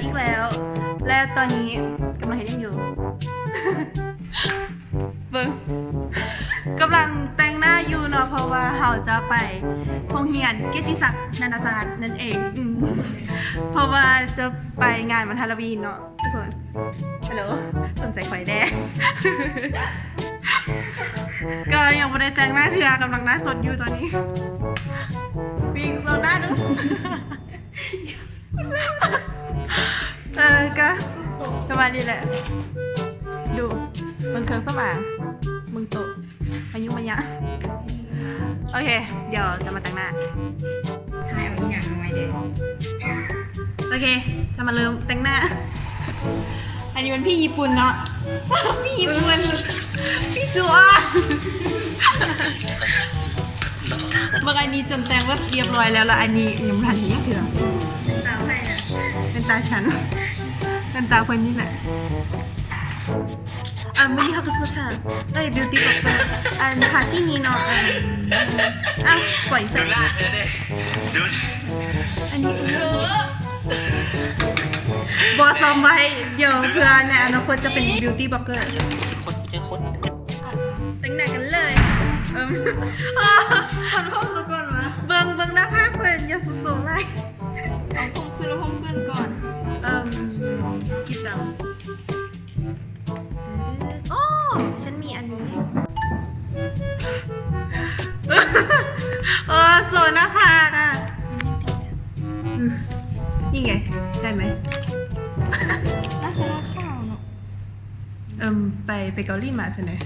ອີກແລ້ວ ແລະຕອນນີ້ກຳລັງເຮັດຫຍັງຢູ່? ເບິ່ງ ກຳລັງແຕ່ງໜ້າຢູ່ເນາະ ເພາະວ່າເຮົາຈະໄປໂຮງຮຽນກຽດຕິສັກນານາຊາດນັ້ນເອງ ອືມ ເພາະວ່າຈະໄປງານວັນຮາໂລວີນເນາະທຸກຄົນ. ຮັລໂຫຼ ສົນໃຈຂ້ອຍແດ່ ກໍຍັງບໍ່ໄດ້ແຕ່ງໜ້າເທື່ອ ກຳລັງໜ້າສົດຢູ່ຕອນນີ້ ວິງໂຊໜ້າດູ. ເອີ ກະປະມານນີ້ແຫຼະ ດູ ເບິ່ງເຄື່ອງສຳອາງ ເບິ່ງໂຕະ ອາຍຸມະຍະ ໂອເຄ ດຽວຈະມາແຕ່ງໜ້າ ຖ່າຍເອົາອີ່ຫຍັງມາໄວ້ເດີ້ ໂອເຄ ຈະມາເລີ່ມແຕ່ງໜ້າ ອັນນີ້ມັນຜີຍີ່ປຸ່ນເນາະ ຜີຍີ່ປຸ່ນ ຜີຈູອາ ເບິ່ງອັນນີ້ຈົນແຕ່ງແບບຮຽບຮ້ອຍແລ້ວ ແລ້ວອັນນີ້ຍັງບໍ່ທັນເຮັດຫຍັງເທື່ອ ເປັນຕາໃຜນະ? ເປັນຕາຊັ້ນ ເປັນຕາເພິ່ນນີ້ແຫຼະ ອາ ມື້ນີ້ເຮົາກໍຊິມາຖ່າຍ ເອີຍ ບິວຕີ້ບລັອກເກີ ອັນ ທາສີນີ້ເນາະ ອັນ ອາ ປ່ອຍໃສ່ ອັນນີ້ ບໍ່ຊອມໄວ້ ດຽວເພື່ອໃນອະນາຄົດຈະເປັນບິວຕີ້ບລັອກເກີ ຄົນເຈີຄົນ ແຕ່ງໜ້າກັນເລີຍ ເອີ ຂໍໂທດຊະກ່ອນວະ ເບິ່ງ ເບິ່ງໜ້າຜາກເພິ່ນ ຢ່າໂຊໆຫຼາຍ ເອົາຜົມຂຶ້ນ ເອົາຜົມຂຶ້ນກ່ອນ ເອີ ກິດດຳ ໂອ້ ໂອ້ ໂຊໜ້າຜາກນະ ນີ້ໄງ ໄດ້ໄໝ? ໜ້າສະໜ້າຂາວເນາະ ເອີ ໄປ ໄປເກົາຫຼີມາຊັ້ນເດ.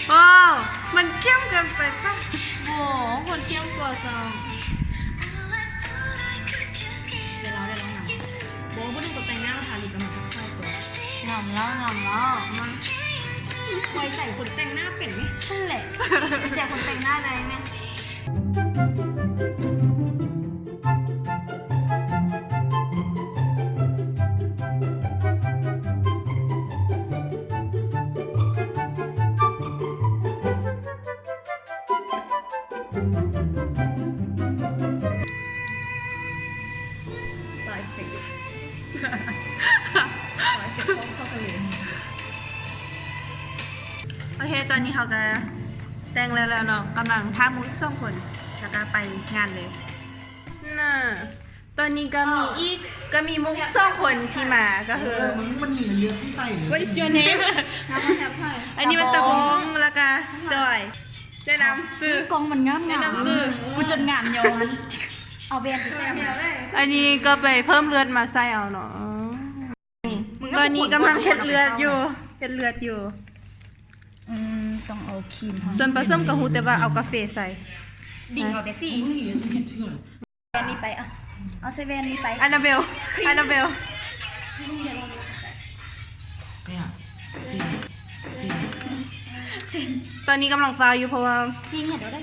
ໂອ້ ມັນເຂັ້ມເກີນໄປປະ? ໂອ້ ຄົນເຂັ້ມກວ່າຊ້ຳ. ດຽວລາວໄດ້ລອງນຳ. ບໍ່ ບໍ່ໄດ້ກວດແຕ່ງໜ້າ ທາລິບແລ້ວມັນກໍເຂົ້າຕົວ. ງາມແລ້ວ ງາມແລ້ວ. ມາ ໄວ້ໃຈຄົນແຕ່ງໜ້າເປັນນີ້. ຫັ້ນແຫຼະ ໄວ້ໃຈຄົນແຕ່ງໜ້າໄດ້ແມ່. ສາຍເຟກ ສາຍເຟກເຂົ້າທະເລ. ໂອເຄ ຕອນນີ້ເຮົາກະແຕ່ງແລ້ວແລ້ວເນາະ ກຳລັງຖ້າໝູ່ອີກສອງຄົນ ແລ້ວກະໄປງານເລີຍ. ນະ ຕອນນີ້ກໍມີອີກ ກໍມີໝູ່ອີກສອງຄົນທີ່ມາ ກໍຄື What is your name? ອັນນີ້ມັນຕາບົງ ແລ້ວກໍຈອຍ. ແນະນຳຊື່. ກ້ອງມັນງາມໆ ແນະນຳຊື່. ກູຈົນງາມຍ້ອນ ເອົາແວ່ນໄປໃສ່. ອັນນີ້ກໍໄປເພີ່ມເລືອດມາໃສ່ເອົາເນາະ. ຕອນນີ້ກຳລັງເຮັດເລືອດຢູ່ ເຮັດເລືອດຢູ່. ອືມ ຕ້ອງເອົາຄຣີມ. ສ່ວນປະສົມກໍຮູ້ແຕ່ວ່າເອົາກາເຟໃສ່. ບິງເອົາແຕ່ສີ. ແວ່ນນີ້ໄປ ເອົາ ເອົາໃສ່ແວ່ນນີ້ໄປ. ອານາເບວ ອານາເບວ. ຕອນນີ້ກຳລັງຟ້າວຢູ່ ເພາະວ່າ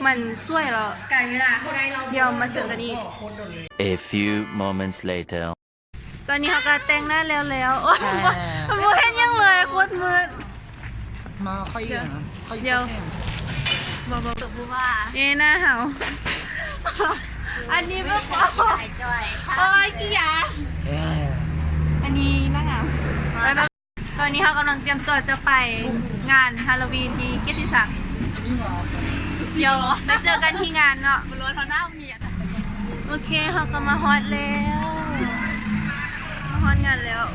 ມັນສວຍແລ້ວ. ກາຍເວລາເຂົາໄດ້ລາວ ດຽວມາເຈີກັນອີກ. A few moments later. ຕອນນີ້ເຮົາກໍແຕ່ງໜ້າແລ້ວແລ້ວ. ໂອ້ຍ ບໍ່ ບໍ່ເຮັດຫຍັງເລີຍ ໂຄດມືດ. ມາ ຂ້ອຍ ຂ້ອຍ ດຽວ ບໍ່ ບໍ່ ຕົກບໍ່ວ່າ ເອີ ໜ້າເຮົາ ອັນນີ້ແບບ ໂອ້ຍ ຂີ້ຢາ. ອັນນີ້ນາງງາມ. ຕອນນີ້ເຮົາກຳລັງຕຽມຕົວຈະໄປງານຮາໂລວີນທີ່ກຽດຕິສັກ. ດຽວໄປເຈີກັນທີ່ງານເນາະ. ໂອເຄ ເຮົາກໍມາຮອດແລ້ວ ມາຮອດງານແລ້ວ.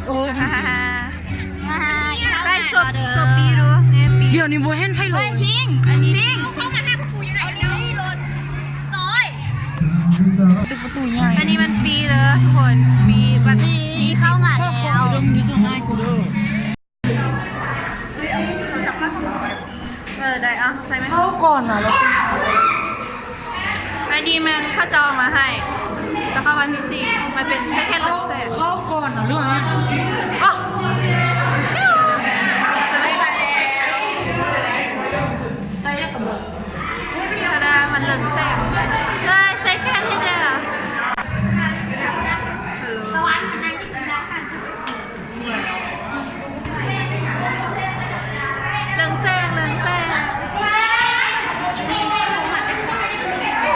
ໂອ້ຍ ໄລຟ໌ສົດ ໂຊປີດູແນ່ປີ. ດຽວນີ້ບໍ່ເຫັນໃຜເລີຍ. ພິງ ພິງ ເຂົ້າມາຫາພວກກູຢູ່ໃນ ອັນນີ້ລົດ ໂອ້ຍ ຕຶກປະຕູໃຫຍ່. ອັນນີ້ມັນຟຣີເດີທຸກຄົນ ຟຣີ ບັດຟຣີ. ເຂົ້າມາແລ້ວ ເອີ ໄດ້ ເອົາໃສ່ໄໝ? ເຂົ້າກ່ອນນະ ແລ້ວ ອັນນີ້ແມ່ນເຂົາເຈົ້າເອົາມາໃຫ້ ຈະເຂົ້າບ້ານພີ່ຊິງ ມັນເປັນ second ເລື່ອງແຊກ ເຂົ້າກ່ອນນະ ເລື່ອງ ອໍ ໄດ້ມາແລ້ວ ໃສ່ໄດ້ກໍບໍ່ ທາດາ ມັນເລີ່ມແຊກ ໄດ້ second ນີ້ແຫຼະ ສະຫວັນ ເລື່ອງແຊກ ເລື່ອງແຊກ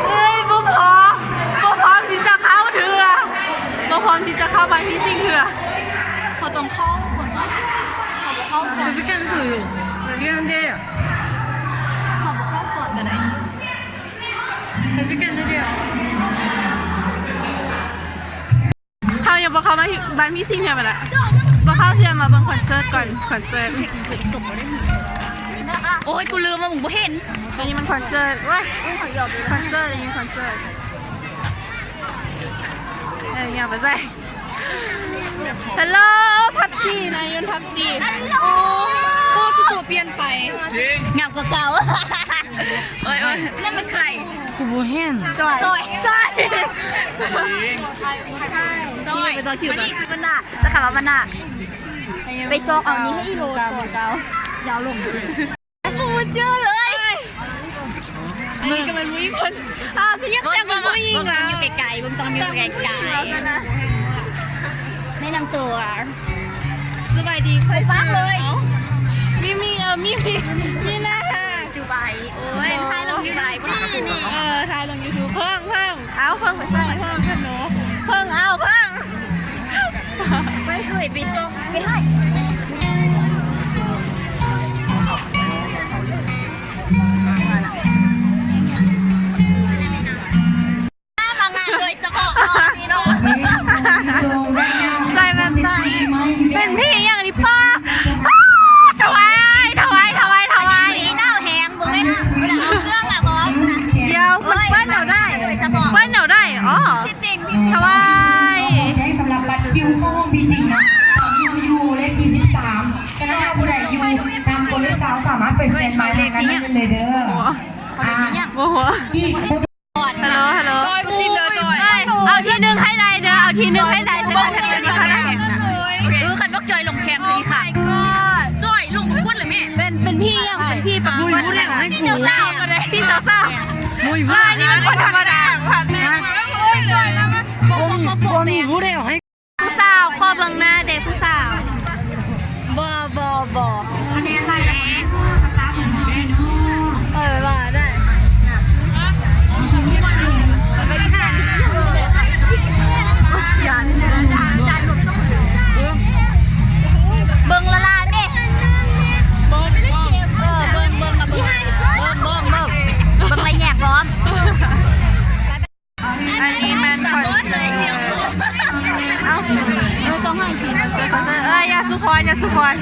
ເອີຍ ບໍ່ພ້ອມ ບໍ່ພ້ອມທີ່ຈະເຂົ້າເທື່ອ ບໍ່ພ້ອມທີ່ຈະເຂົ້າບ້ານພີ່ຊິງເທື່ອ ເຂົາຕ້ອງເຂົ້າກ່ອນ ເຂົາບໍ່ເຂົ້າກ່ອນ ເຮົາບໍ່ເຂົ້າກ່ອນກໍໄດ້ ເຮົາຍັງບໍ່ເຂົ້າມາບ້ານພີ່ຊິງເທື່ອ ມາລະ ບໍ່ເຂົ້າເທື່ອ ມາເບິ່ງຄອນເສີດກ່ອນ ຄອນເສີດ ໂອ້ຍ ກູລືມວ່າມຶງບໍ່ເຫັນ ອັນນີ້ມັນຄອນເສີດ ໂອ້ຍ ຄອນເສີດ ອັນນີ້ຄອນເສີດ ເອີ ຢ່າໄປໃສ່ ຮັລໂຫຼ ພັບຈີ ນາຍົນ ພັບຈີ ໂອ້ ໂອ້ ຊິຕົວປ່ຽນໄປ ງາມກວ່າເກົ່າ ໂອ້ຍ ໂອ້ຍ ນັ້ນມັນໃຜ? ກູບໍ່ເຫັນ ຈ້ອຍ ຈ້ອຍ ຈ້ອຍ ຈ້ອຍ ນີ້ໄປຕໍ່ຄິວກ່ອນ ມັນໜ້າ ຈະຄຳວ່າມັນໜ້າ ໄປຊອກເອົານີ້ໃຫ້ອີໂລກ່ອນ ດາວລົງ ກູບໍ່ເຈີເລີຍ ອັນນີ້ກໍແມ່ນຜູ້ຍິງຄົນ ອ້າວ ຊິຍັກແຕ່ງເປັນຜູ້ຍິງລະ ເບິ່ງຕ້ອງຢູ່ໄກໆ ເບິ່ງຕ້ອງຢູ່ໄກໆ ແນະນຳຕົວ ສະບາຍດີ ຂ້ອຍຊື່ ມີມີ ເອີ ມີມີ ມີໜ້າ ຈູບາຍ ໂອ້ຍ ຖ່າຍລົງຢູທູບ ເອີ ຖ່າຍລົງຢູທູບ ເພິ່ງ ເພິ່ງ ເອົາ ເພິ່ງໄປໃສ່ ເພິ່ງ ເພິ່ງ ເພິ່ງ ເອົາ ເພິ່ງ ໄປເຮີ້ຍ ໄປຊອກ ໄປໃຫ້ ມາງານໂດຍສະເພາະ ໃສ່ແວ່ນຕາ ເປັນຜີຫຍັງນີ້ປ້າ ຖວາຍ ຖວາຍ ຖວາຍ ຖວາຍ ໜາວແຮງ ບໍ່ແມ່ນ ເອົາເຄື່ອງມາພ້ອມ ດຽວ ເພິ່ນເປີດແນວໃດ ເປີດແນວໃດ ອໍ ທີ່ຈິງ ຖວາຍ ແຈ້ງສຳລັບບັດຄິວເຂົ້າຫ້ອງພີຈິງເນາະ ຕອນນີ້ເຮົາຢູ່ເລກທີສິບສາມ ສະນັ້ນຖ້າຜູ້ໃດຢູ່ນຳໂປເລກຊາວ ສາມາດໄປສະແຕນບາຍທາງດ້ານນັ້ນໄດ້ເລີຍເດີ ບໍ່ຮູ້ ອີກ ຮັລໂຫຼ ຮັລໂຫຼ ຈອຍ ກູຈິມເດີຈອຍ ເອົາທີໜຶ່ງໃຫ້ໄດ້ເດີ ເອົາທີໜຶ່ງໃຫ້ໄດ້ ຈະໄດ້ ເອີ ຄັນບັກຈອຍລົງແຂ່ງຄືອີກຄັກ ຈອຍລົງປະກວດເລີຍແມ່ ເປັນ ເປັນພີ້ຫຍັງ ເປັນພີ້ປະກວດ ບໍ່ມີຜູ້ໃດເອົາໃຫ້ກູ ພີ້ສາວ ພີ້ສາວ ບໍ່ມີຜູ້ໃດ ອັນນີ້ມັນຄົນທຳມະດາ ບໍ່ມີຜູ້ໃດເອົາໃຫ້ ຜູ້ສາວ ຂໍເບິ່ງໜ້າແດ່ຜູ້ສາວ ບໍ່ ບໍ່ ບໍ່ ຄະແນນໄລ່ແລ້ວ ເອີ ວ່າໄດ້ ເບິ່ງລະລານເດ້ ເບິ່ງ ເບິ່ງ ເບິ່ງ ເບິ່ງ ເບິ່ງ ເບິ່ງ ເບິ່ງ ເບິ່ງລະແຍກພ້ອມ. ອັນນີ້ແມ່ນຄອນເສີດ ເອົ້າ ເອີ ສອງຮ້ອຍ ຄອນເສີດ ຄອນເສີດ ເອີ ຢາສຸພອນ ຢາສຸພອນ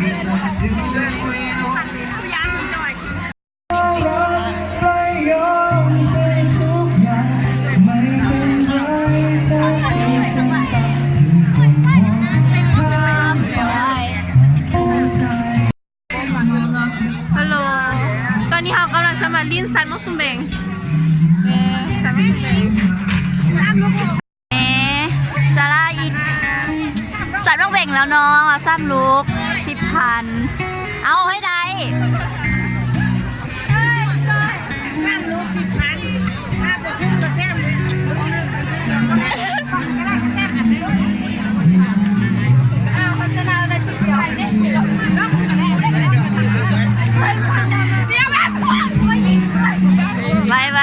ຮັລໂຫຼ ຕອນນີ້ເຮົາກຳລັງຈະມາຫຼິ້ນສັດໝາກສຸມແບງ ເອີ ສັດໝາກສຸມແບງ ເອີ ສາລາອີກ ສັດໝາກແບງແລ້ວເນາະ ສາມລູກ ສິບພັນ ເອົາໃຫ້ໄດ້ ສາມລູກ ສິບພັນ ຖ້າບໍ່ຖືກກໍແຖມລູກໜຶ່ງ. ໄວ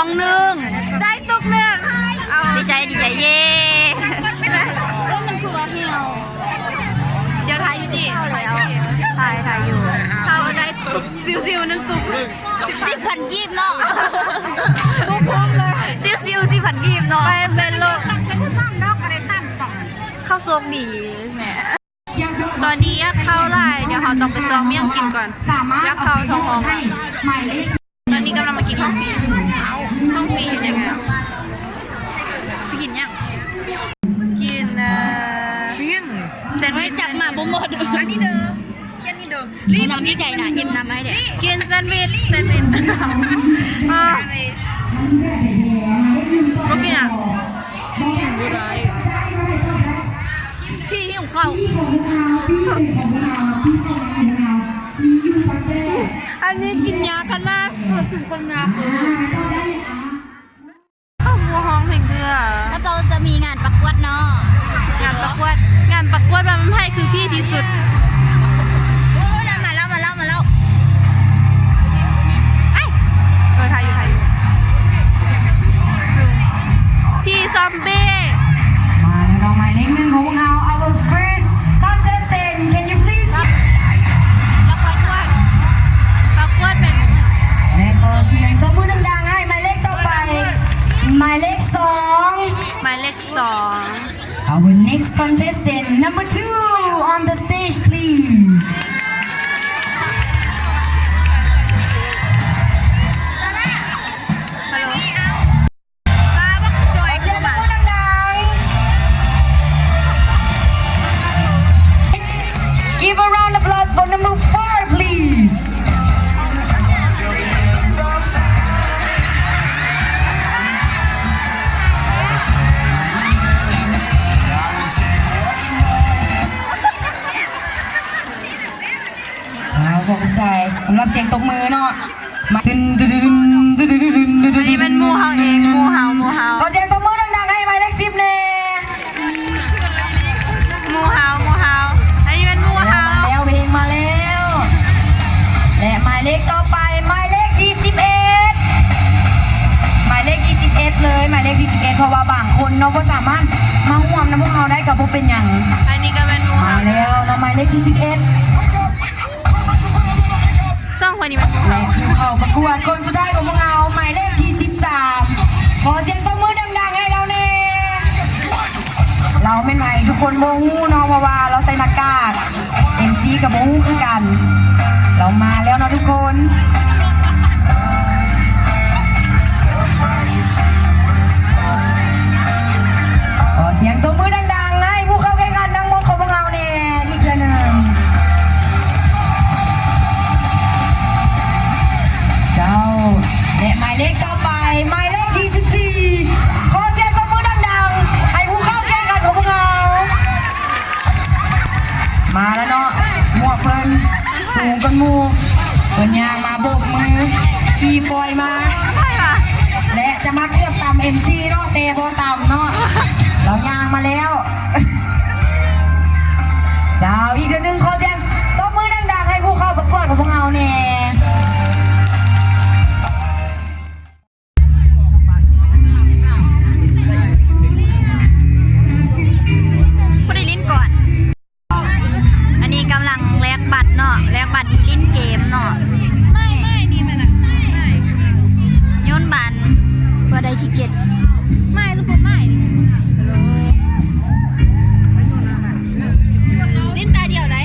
ສອງໜຶ່ງ ໄດ້ຕຸກໜຶ່ງ ເອົາ ດີໃຈ ດີໃຈ ເຢ້ ເອີ ມັນຄືວ່າແຫ້ວ ດຽວຖ່າຍຢູ່ຕິ ຖ່າຍ ຖ່າຍຢູ່ ເຮົາໄດ້ຕຸກຊິວໆ ໜຶ່ງຕຸກ ສິບພັນກີບເນາະ ຕຸກພຸ້ນເລີຍ ຊິວໆ ສິບພັນກີບເນາະ ໄປເປັນໂລກ ເຂົ້າໂຊກດີແມ່. ຕອນນີ້ຢາກເຂົ້າຫຼາຍ ດຽວເຮົາຕ້ອງໄປຊອກຫຍັງກິນກ່ອນ ຢາກເຂົ້າທ້ອງຮ້ອງລະ ຕອນນີ້ກຳລັງມາກິນຂອງຟຣີ ຂອງຟຣີເຮັດຫຍັງ ຊິກິນຫຍັງ ກິນ ເອີ ແຊນວິດ ຈັບມາບໍ່ໝົດ ອັນນີ້ເດີ ຂຽນນີ້ເດີ ລີບ ນ້ຳນີ້ໃດນະ ຫຍິບນ້ຳໃຫ້ແດ່ ກິນແຊນວິດ ແຊນວິດ ເອີ ບໍ່ກິນອະ ກິນບໍ່ໄດ້ ພີ່ຫິວເຂົ້າ ອັນນີ້ກິນຍາຂະໜາດ ເອີ ກິນຄົນຍາ ເຂົາບໍ່ຮ້ອງເພງເທື່ອ ເຂົາເຈົ້າຈະມີງານປະກວດເນາະ ງານປະກວດ ງານປະກວດວ່າມັນໃຜຄືຜີທີ່ສຸດ ໂອ້ ມາແລ້ວ ມາແລ້ວ ມາແລ້ວ ເອີ ຖ່າຍຢູ່ ຖ່າຍຢູ່ ຜີຊອມບີ ມາແລ້ວເນາະ ໝາຍເລກໜຶ່ງຂອງພວກເຮົາ our first contestant can you please ປະກວດ ປະກວດເປັນ ແລະຂໍສຽງຕົບມືດັງໆໃຫ້ໝາຍເລກຕໍ່ໄປ ໝາຍເລກສອງ ໝາຍເລກ ສອງ Our next contestant number two on the stage please. ເຈົ້າ ຂອບໃຈສຳລັບສຽງຕົບມືເນາະ ມາ ອັນນີ້ແມ່ນໝູ່ເຮົາເອງ ໝູ່ເຮົາ ໝູ່ເຮົາ ຂໍສຽງຕົບມືດັງໆໃຫ້ໝາຍເລກສິບແດ່. ໝູ່ເຮົາ ໝູ່ເຮົາ ອັນນີ້ແມ່ນໝູ່ເຮົາ ມາແລ້ວ ເພງມາແລ້ວ ແລະໝາຍເລກຕໍ່ໄປ ໝາຍເລກທີສິບເອັດ ໝາຍເລກທີສິບເອັດເລີຍ ໝາຍເລກທີສິບເອັດ ເພາະວ່າບາງຄົນເນາະ ບໍ່ສາມາດມາຮ່ວມນຳພວກເຮົາໄດ້ ກໍບໍ່ເປັນຫຍັງ ອັນນີ້ກໍແມ່ນໝູ່ເຮົາ ມາແລ້ວເນາະ ໝາຍເລກທີສິບເອັດ ສອງຄົນນີ້ແມ່ນໝູ່ເຮົາ ແລະຜູ້ເຂົ້າປະກວດຄົນສຸດທ້າຍຂອງພວກເຮົາ ໝາຍເລກທີສິບສາມ ຂໍສຽງຕົບມືດັງໆໃຫ້ລາວແດ່. ລາວແມ່ນໃຜທຸກຄົນບໍ່ຮູ້ເນາະ ເພາະວ່າລາວໃສ່ໜ້າກາກ ເອັມຊີກໍບໍ່ຮູ້ຄືກັນ ລາວມາແລ້ວເນາະທຸກຄົນ ຂໍສຽງຕົບມືດັງໆໃຫ້ຜູ້ເຂົ້າແຂ່ງຂັນທັງໝົດຂອງພວກເຮົາແດ່ ອີກເທື່ອໜຶ່ງ ເຈົ້າ ແລະໝາຍເລກຕໍ່ໄປ ໝາຍເລກທີສິບສີ່ ຂໍສຽງຕົບມືດັງໆໃຫ້ຜູ້ເຂົ້າແຂ່ງຂັນຂອງພວກເຮົາ ມາແລ້ວເນາະ ໝວກເພິ່ນສູງກວ່າໝູ່ ເພິ່ນຍ່າງມາໂບກມື ຂີ່ຟອຍມາ ແລະຈະມາເກືອບຕຳເອັມຊີເນາະ ແຕ່ບໍ່ຕຳເນາະ ລາວຍ່າງມາແລ້ວ. ເຈົ້າ ອີກເທື່ອໜຶ່ງ ຂໍສຽງຕົບມືດັງໆໃຫ້ຜູ້ເຂົ້າປະກວດຂອງພວກເຮົາແດ່. ຜູ້ໃດຫຼິ້ນກ່ອນ? ອັນນີ້ກຳລັງແລກບັດເນາະ ແລກບັດທີ່ຫຼິ້ນເກມເນາະ ໄມ້ ໄມ້ນີ້ມັນນະ ໄມ້ ໂຍນບານ ເພື່ອໄດ້ທິກເກັດ ໄມ້ຫຼືບໍ່ໄມ້ ເລີ້ນຕາດຽວໃດ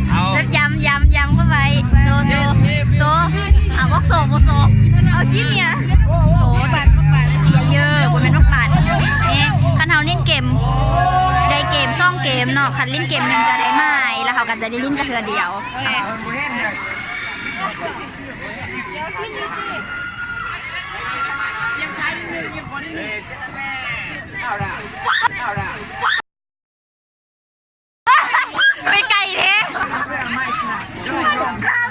ເອົາ ແບບຢຳ ຢຳ ຢຳເຂົ້າໄປ ໂຊ ໂຊ ໂຊ ອ່າ ບໍ່ໂຊ ບໍ່ໂຊ ເອົາກິນເນຍ ໂອ້ ບັດ ບັດ ເຈຍເຢີ ບໍ່ແມ່ນບັກບາດ ນີ້ ຄັນເຮົາຫຼິ້ນເກມ ໄດ້ເກມສອງເກມເນາະ ຄັນຫຼິ້ນເກມໜຶ່ງຈະໄດ້ໝາຍ ແລ້ວເຮົາກໍຈະໄດ້ຫຼິ້ນແຕ່ເທື່ອດຽວ. ໄປໄກແທ້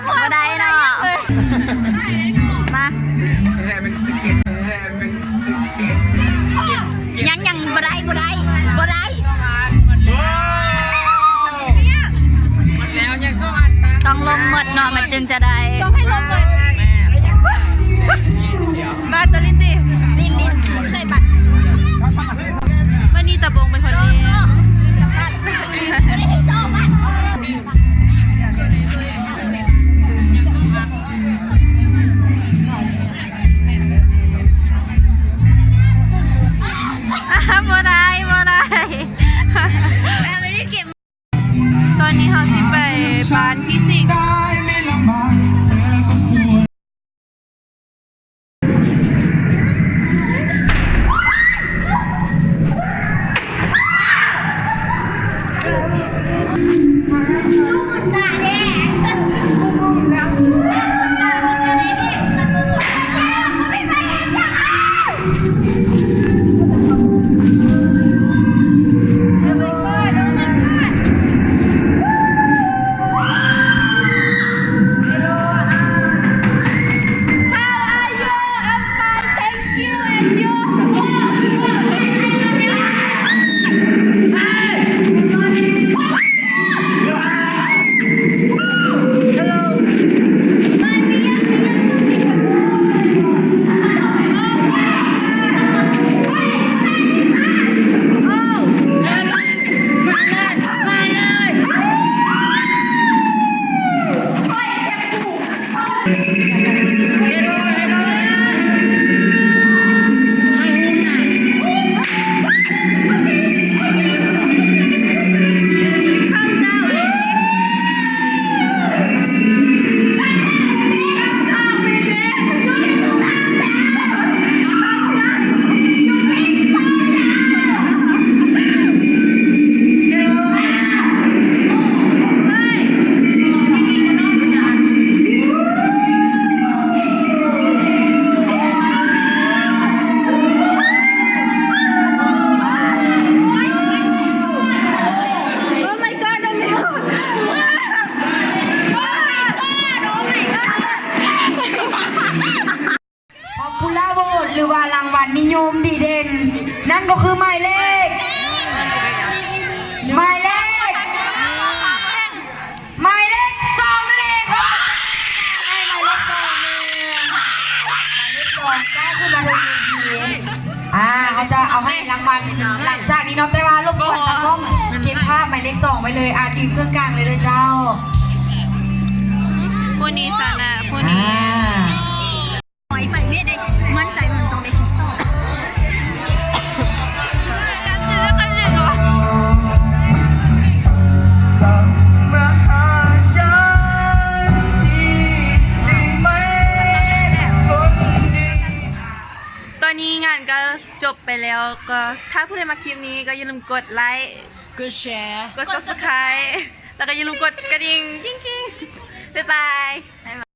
ບໍ່ໄດ້ເນາະ ມາ ຍັງ ຍັງບໍ່ໄດ້ ບໍ່ໄດ້ ບໍ່ໄດ້ ຕ້ອງລົມໝົດເນາະ ມັນຈຶ່ງຈະໄດ້ ຕ້ອງໃຫ້ລົມໝົດ ແມ່ນ. ບາດໂຕລິນຕິ ລິນ ລິນ ໃສ່ບັດ ມື້ນີ້ຕາບົງເປັນຄົນເຮັດ. ບໍ່ໄດ້ ບໍ່ໄດ້. ຕອນນີ້ເຮົາຊິໄປບ້ານພີ່ສິງ. Popular vote ຫຼືວ່າລາງວັນນິຍົມດີເດັ່ນ ນັ້ນກໍຄືໝາຍເລກ ໝາຍເລກ ໝາຍເລກສອງນັ້ນເອງ. ຂໍໃຫ້ໝາຍເລກສອງ ໜຶ່ງ ໝາຍເລກສອງ ໜຶ່ງ ກ້າວຂຶ້ນມາເທິງເວທີ. ອ່າ ເຮົາຈະເອົາໃຫ້ລາງວັນຫຼັງຈາກນີ້ເນາະ ແຕ່ວ່າລົບກວນຕາກ້ອງເກັບພາບໝາຍເລກສອງໄວ້ເລີຍ. ອ່າ ຢືນເຄິ່ງກາງເລີຍເດີເຈົ້າ. ຜູ້ນີ້ຊະນະ ຜູ້ນີ້ ອ່າ ໄປເວດໄດ້ ໝັ້ນໃຈມັນຕ້ອງໄດ້ທີ່ສອງ. ຕອນນີ້ງານກໍຈົບໄປແລ້ວ ກໍຖ້າຜູ້ໃດມັກຄລິບນີ້ກໍຢ່າລືມກົດໄລ ກົດແຊ ກົດ Subscribe ແລ້ວກໍຢ່າລືມກົດກະດິ່ງ ກິ້ງໆ. ບາຍບາຍ.